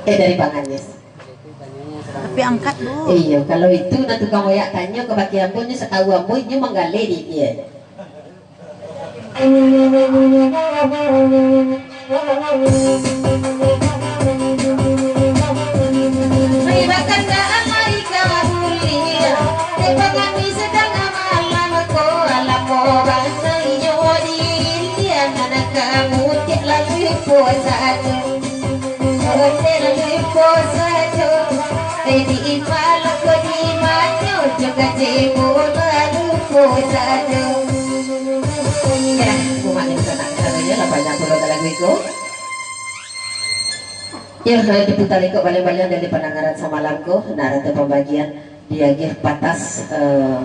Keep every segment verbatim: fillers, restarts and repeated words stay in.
Eh, dari Bang Anies. Tapi angkat dulu. Iyo, kalau itu nan tukang wayak tanyo ka baki ambo, nyo satau ambo, inyo manggaleh di dia. Ribakan dah amai ka buliah, tepang kami sadang malam ko, alam ko bansa inyo di India, nan ka mutiak lalu po sajo. Yo, umak ni sanak, katonyo lah banyak pulo ka lagu iko. Yo, diputar iko baliang-baliang dari pandangaran samalam ko, nah, ratu pambagian diagiah patas, eh,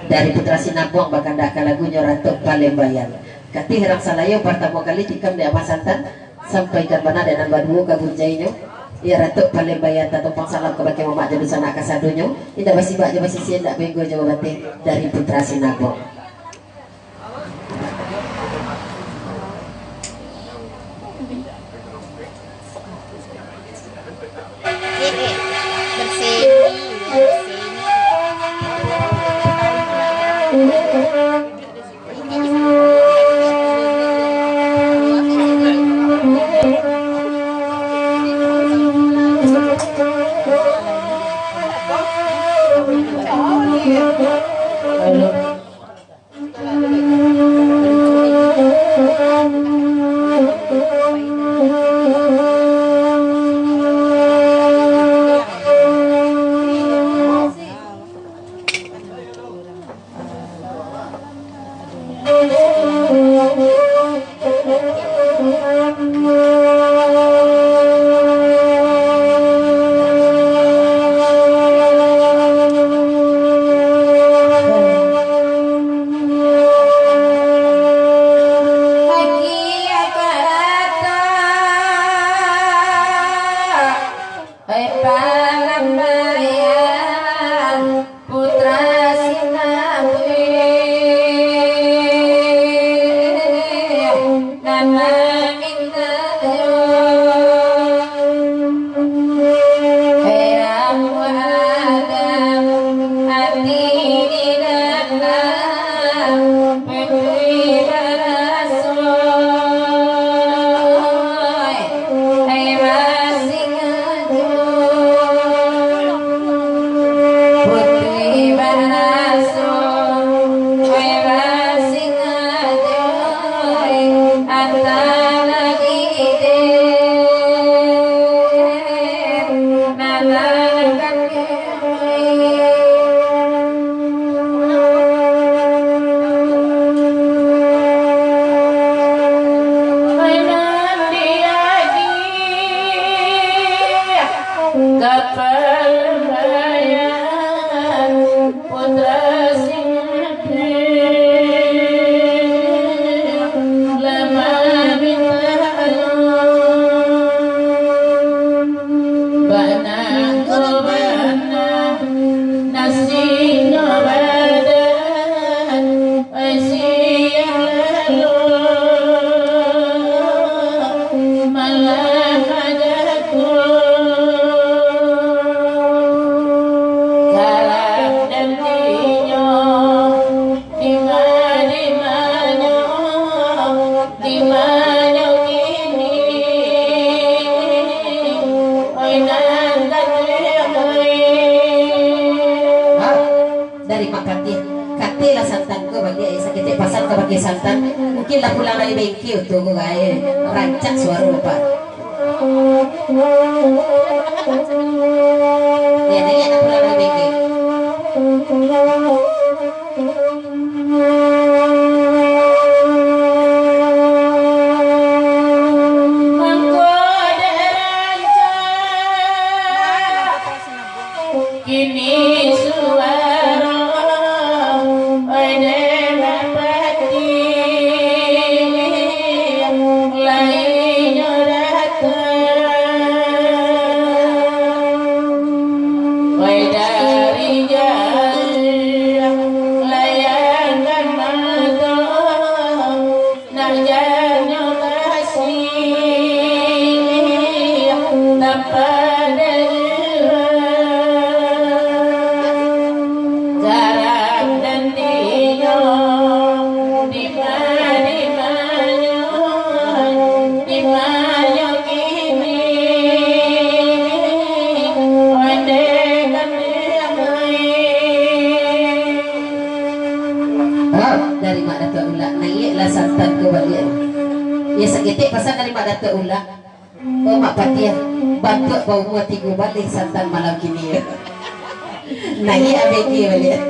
dari Putra Sinabuang bakandak ka lagunyo Ratok Palembayan. Katih urang Salayo partamo kali tikam di Amah Santan, sampaikan bana dek nan baduo ka gunjainyo. Iyo, Ratok Palembayan, tatumpang salam kabake mamak jo dunsanak kasadonyo. Indak basibak jo basisiah, indak bainggo jo babateh dari Putra Sinabuang. Putra Sinabuang, nama minta yo. Hei Rabu Adam, hati di dalam, Putri baraso, ai basing ajo. Putri baraso, ai basing ajo. Antara giden, nanakan Bana ko bana, nasinyo badan, ai siang lalu, malam manjago. Kalam dan tinyo, dima-dimanyo, dimanyo kini, oi nan katuju, oi. Ha, dari Mak Katih, Katih lah Santan ko baliak, eh, saketek pasan ka baki Santan, mungkin lah pulang dari bengkel tu ko, gai, rancak suaro, Pak. Ya, naiak nak pulang dari bengkel. Mangko dek rancak kini suaro, oi dek bapati, lai nyo datang. Tek pasan dari Mak Datuk Ulak. Oh, Mak Patiah, bantuak baumua tigo baleh santan malam kini. Naiak A B G baliak.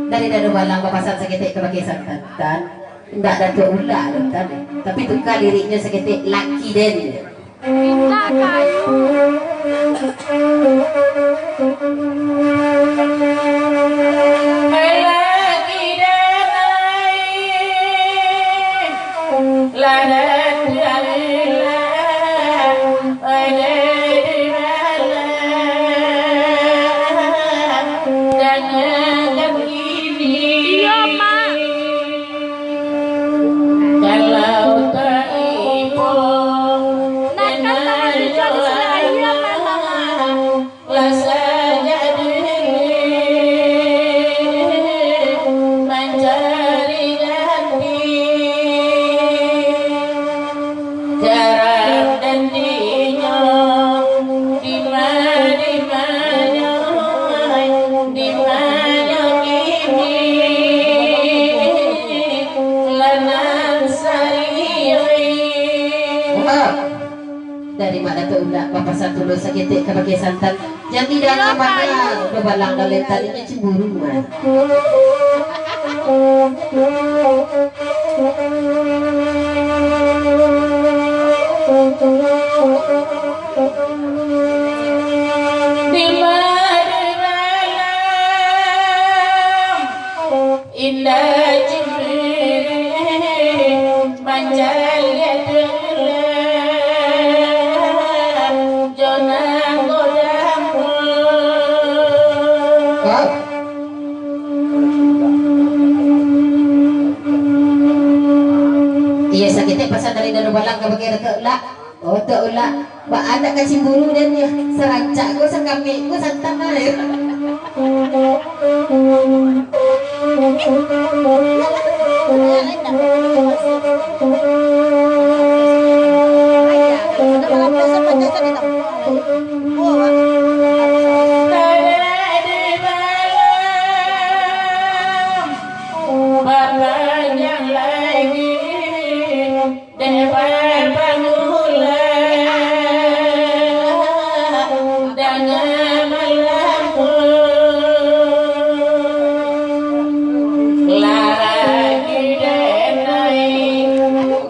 Dari Dado Balang bapasan saketek ka bakeh santan. Tan, indak Datuak Ulak doh, Tan. Tapi tuka liriknyo saketek, laki den. Indak kayu. Laki den ai, lah Datuak Ulak. Iyo, Mak. Kalau tak ibo, nak kata manusia di sini, ayam, Mak. Mancari ganti. Garam dan dinyo, dima-dimanyo, dimanyo kini, lanang sariai. Dari Mak Datuk Ulak, bapasan pulo saketek ka bakeh santan. Jadi dah aman, Dado Balang dalam tadi. Cemburu, ah. Di malam indah cemburu, mancaliak tulah, jo nan godang. Iyo, saketek pasan dari Dado Balang ka bakeh Datuak Ulak. Oh, Datuak Ulak, baa ndak ka cemburu den yo. Sarancak ko, sakamek ko, santan lah yo. Bapanjang lai dek bapangulo danga malampu. Larang kidai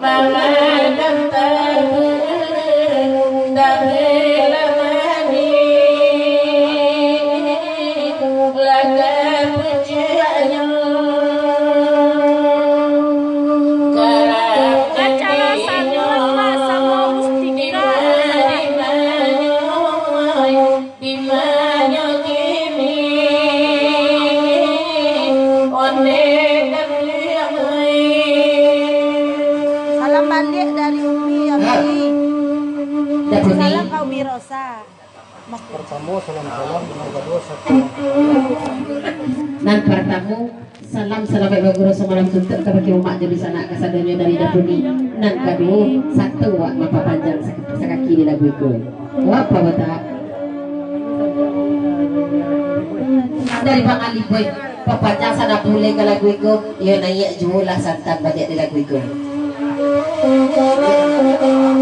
mamandang tabu, tapi lah manih. Acara sangat lah sama Ustika. Salam baliak dari Umi, ya, Umi. Salam ka Umi Rosa. Partamo, salam-salam, nan kaduo, satu. Nan partamo, salam salamaik baguru samalam suntuak kabake umak jo dunsanak kasadonyo dari Dapuni. Nan kaduo, satu wak mampapanjang sak-, sakaki di lagu iko. Wak pabatak. Dari Bang Ali Boy. Papanjang sanak pulai ka lagu iko, iyo naiak juo lah santan baliak di lagu iko.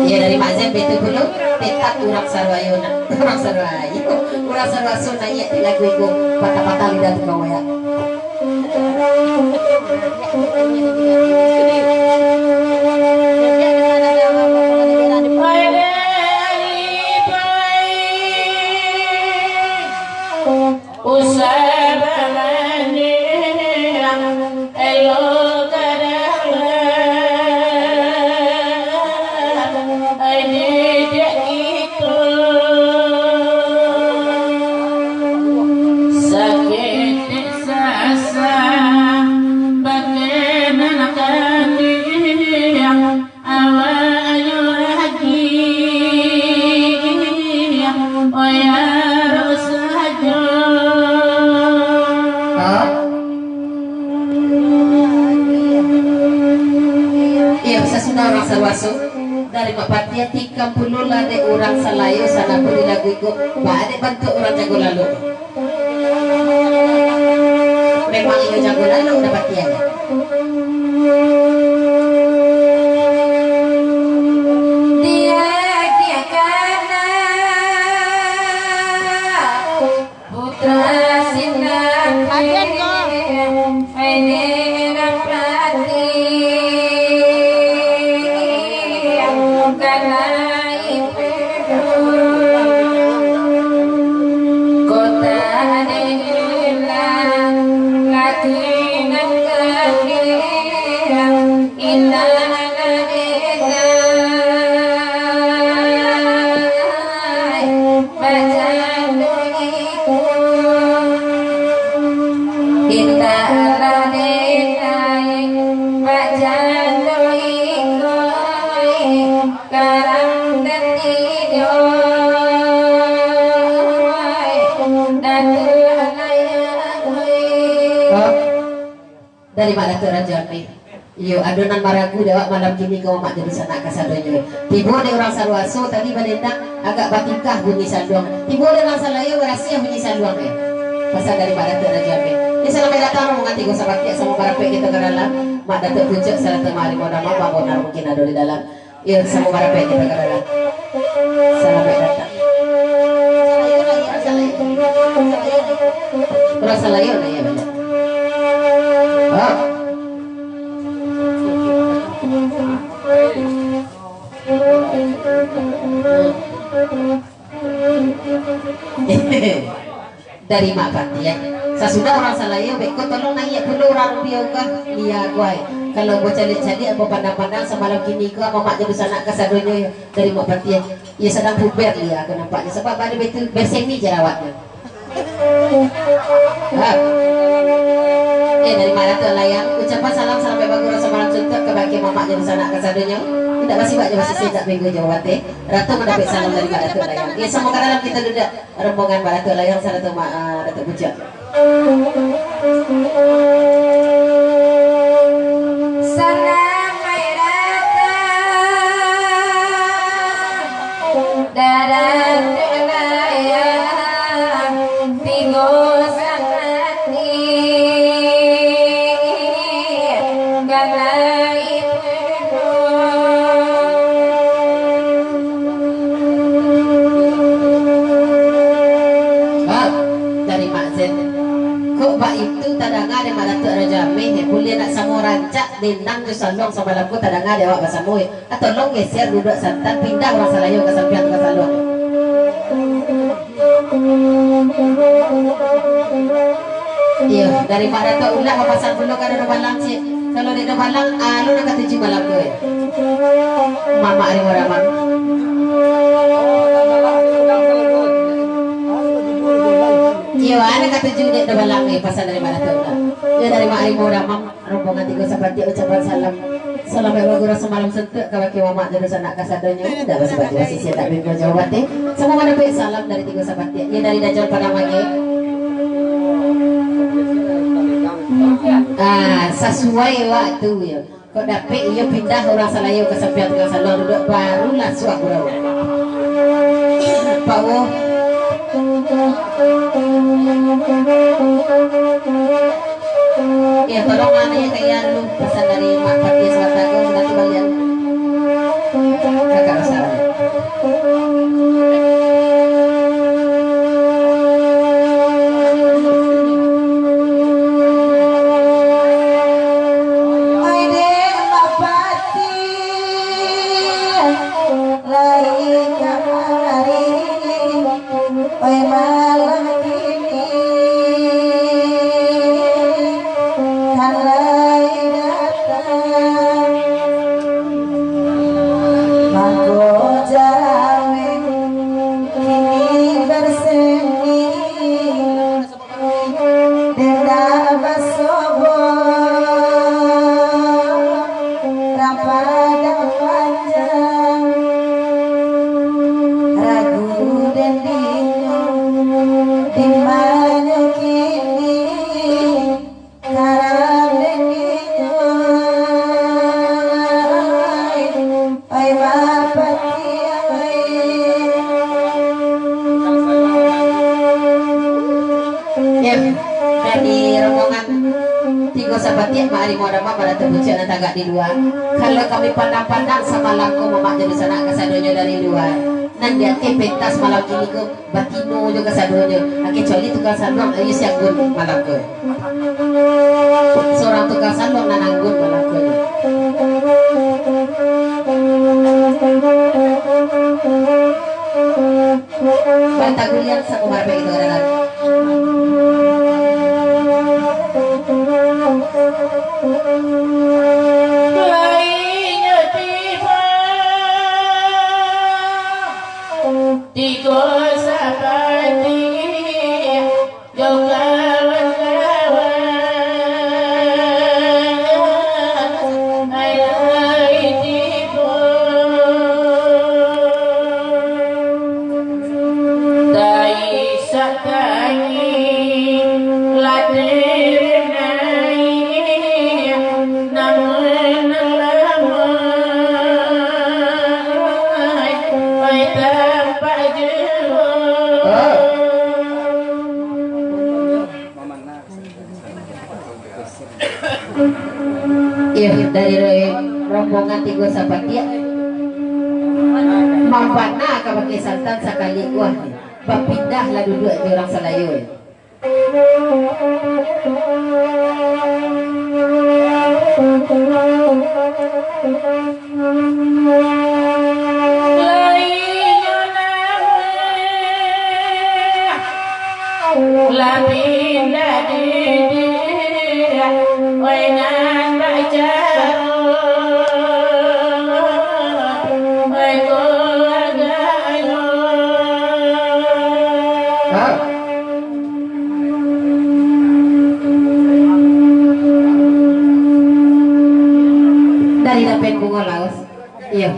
Iyo dari Mak Zen, baitu pulo, tetap urang Saruayo nak, urang Saruayo, urang Saruaso naiak di lagu iko, patah-patah lidah tukang wayak. Usah bamandi, elok ka dalam. Urang Saluaso, dari Mak Patiah, tikam pulo lah dek urang Salayo, sanapun di lagu iko, baa dek bantuak urang jago lalok tu. Memang iyo jago lalok dah Patiah. Dia kia kana Putra Sinangkir, Aden ko. Ene Rapati, Kanai Pedu, Kota Dela, Laki Nan Kandil, Indah Nadinda, bajando iko. Indah Nadinda, bajando iko. Karang dan tigo, Datuak Layang. Dari Mak Datuak Rajo Ameh. Iyo, ado nan maragu dek awak malam kini ko, Mamak jo dunsanak kasadonyo. Tibo dek urang Saluaso tadi badendang, agak batingkah bunyi saluang. Tibo dek urang Salayo, barasiah bunyi saluang, eh. Pasan dari Mak Datuak Rajo Ameh. Ini salamaik datang rombongan Tigo Sapatiah, samo barapek kito ka dalam. Mak Datuak Pucuak sarato Mak Harimau Damang, bangunan mungkin ado di dalam. Iyo, samo barapek kito ka dalam. Salamaik datang. Urang Salayo, nah, iyo, banyak. Oh. Dari Mak Patiah. Sasudah urang Salayo beko, tolong naiak pulo urang Rumbio ka lia guai. Kalau ambo caliak-caliak, ambo pandang-pandang, samalam kini ko, Mamak jo dunsanak kasadonyo dari Mak Patiah. Iyo sadang puber lia ko nampaknyo, sabab bana baitu bersemi jarawatnyo. Ha. Eh, dari Mak Datuak Layang, ucapan salam salamaik baguru samalam suntuak kabake Mamak jo dunsanak kasadonyo. Indak basibak jo basisi, indak bego jo bateh. Ratu mandapek salam dari Mak Datuak Layang. Iyo, samo ka dalam kito duduak. Rombongan Mak Datuak Layang sarato Mak, ah, Datuak Pucuak. Salamaik datang, Datuak Layang, Tigo Sapatiah, Kanai Pedu. Bab, dari Mak Zen. Kok baitu tadanga dek Mak Datuak Rajo Ameh, eh, buliah nak samo rancak, dendang jo saluang samalam ko tadanga dek awak basamo, eh. Ah, tolong geser duduak santan, pindah urang Salayo ka sampiang tukang saluang. Iyo, dari Mak Datuak Ulah bapasan pulo ka Dodo Balang, ciek. Kalau di Dodo Balang, anu nan katuju malam tu, eh. Mamak Harimau Damang. Iyo, anu nan katuju di Dodo Balang, eh, pasan dari Mak Datuak Ulah. Iyo, dari Mak Harimau Damang. Rombongan Tigo Sapatiah ucapan salam. Salamaik baguru samalam suntuak kabake Mamak jo dunsanak kasadonyo. Indak basibak jo basisi, indak bego jo bateh. Samo mandapek salam dari Tigo Sapatiah. Iyo, dari Dajal Padang Mangeh. Ah, sasuai waktu yo. Kok dapek iyo pindah urang Salayo ka sampiang tukang saluang duduak, barulah suah gurau. Pawo. Iyo, tolong anu yo, kaya dulu pasan dari Mak Patiah Suwatago, sudah tu balian. Kakak Rosana. Oi dek Mak Patiah, lai kamari. Oi, malam kini kan lai datang, mangko jawek kini barsemi. Denda basobo, rapadang panjang, ragu dendinyo, dimanyo kini, karang dendinyo. Datu Buciak nan tagak di lua. Kalau kami pandang-pandang samalam ko, mamak jo dunsanak kasadonyo dari lua. Nan di ateh pentas malam kini ko batino jo kasadonyo. Ah, kecuali tukang saluang, ayo si anggun malam ko. Surang tukang saluang nan anggun malam ko. Bataguliang samo marapek kito ka dalam. Lainyo tibo, tigo sapati, jo kawan-kawan, ai, lai tibo. Dai satangi latih nai, namun lamai pai tampak jero. Iyo, dari rombongan tigo sapatiak, mambana ka bakeh santan sakali kuah, bapindahlah duduak jo urang salayo. Lainyo namo lah pindah didiak, wai nan bacaro, wai keluarganyo. Dari Dapen Bungo Laus. Iyo.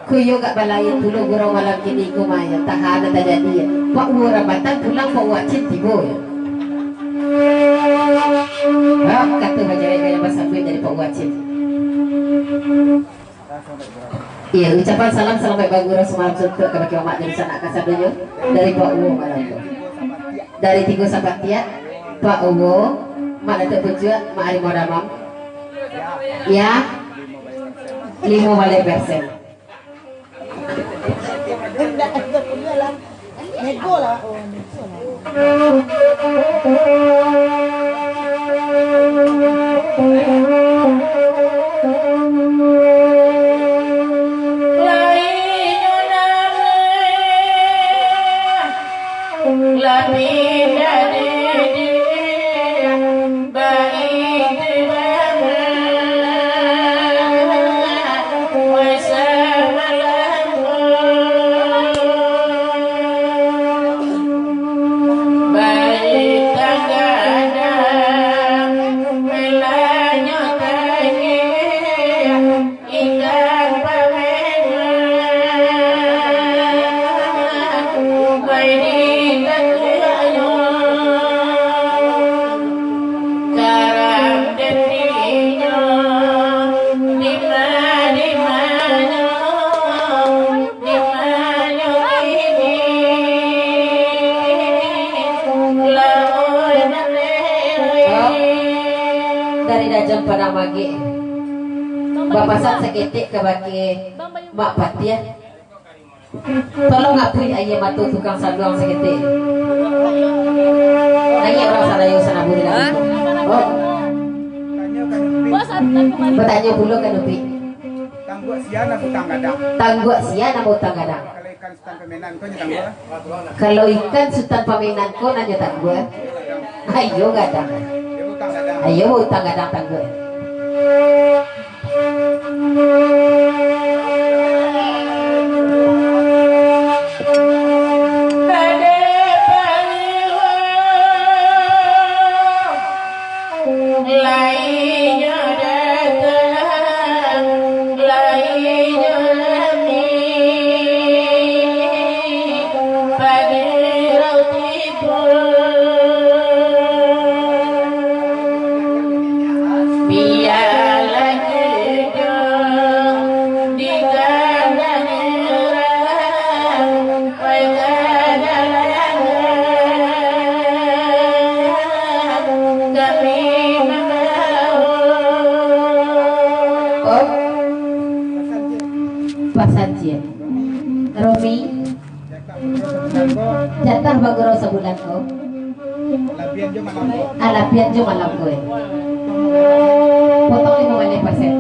Kuyo gak balain pulo gurau malam kini ko mah, iyo. Tahan, tajadi, iyo. Pak Uwo Rambatan pulang, Pak Uwo Acin tibo, iyo. Ah, kato bajawek gaya basambuik dari Pak Uwo Acin. Iyo, ucapan salam salamaik bagurau samalam suntuak kabake mamak jo dunsanak kasadonyo dari Pak Uwo malam tu. Dari tigo sapatiak, Pak Uwo, Mak Datuak Pucuak, Mak Harimau Damam. Ya, limo baleh persen. Lah pindah didiak, baik dibangun, wai samalam. Baik tanggadang, melanyo tangih, Ikan pamenan, pai di tangkuaknyo, karam dendinyo, dima-dimanyo, dimanyo kini, lamun maneri. Dari Dajang Padang Magek. Bapasan saketek kabake Mak Patiah. Tolong apuih aia mato tukang saluang saketek. Aia urang salayo sanaburi lagi. Oh. Batanyo pulo ka Nupik. Tangguak sia nan utang gadang. Tangguak sia nan utang gadang. Kalau ikan sutan pamenan ko nyo tangguak lah. Kalau ikan sutan pamenan ko nyo tangguak. Ayo gadang. Ayo utang gadang tangguak. Lainyo datang, lainyo rami, pagirau tibo. Bialah judo Pasajian. Romi, jatah bagurau sabulan ko. Ah, lapian jo malam ko, eh. Potong limo baleh persen.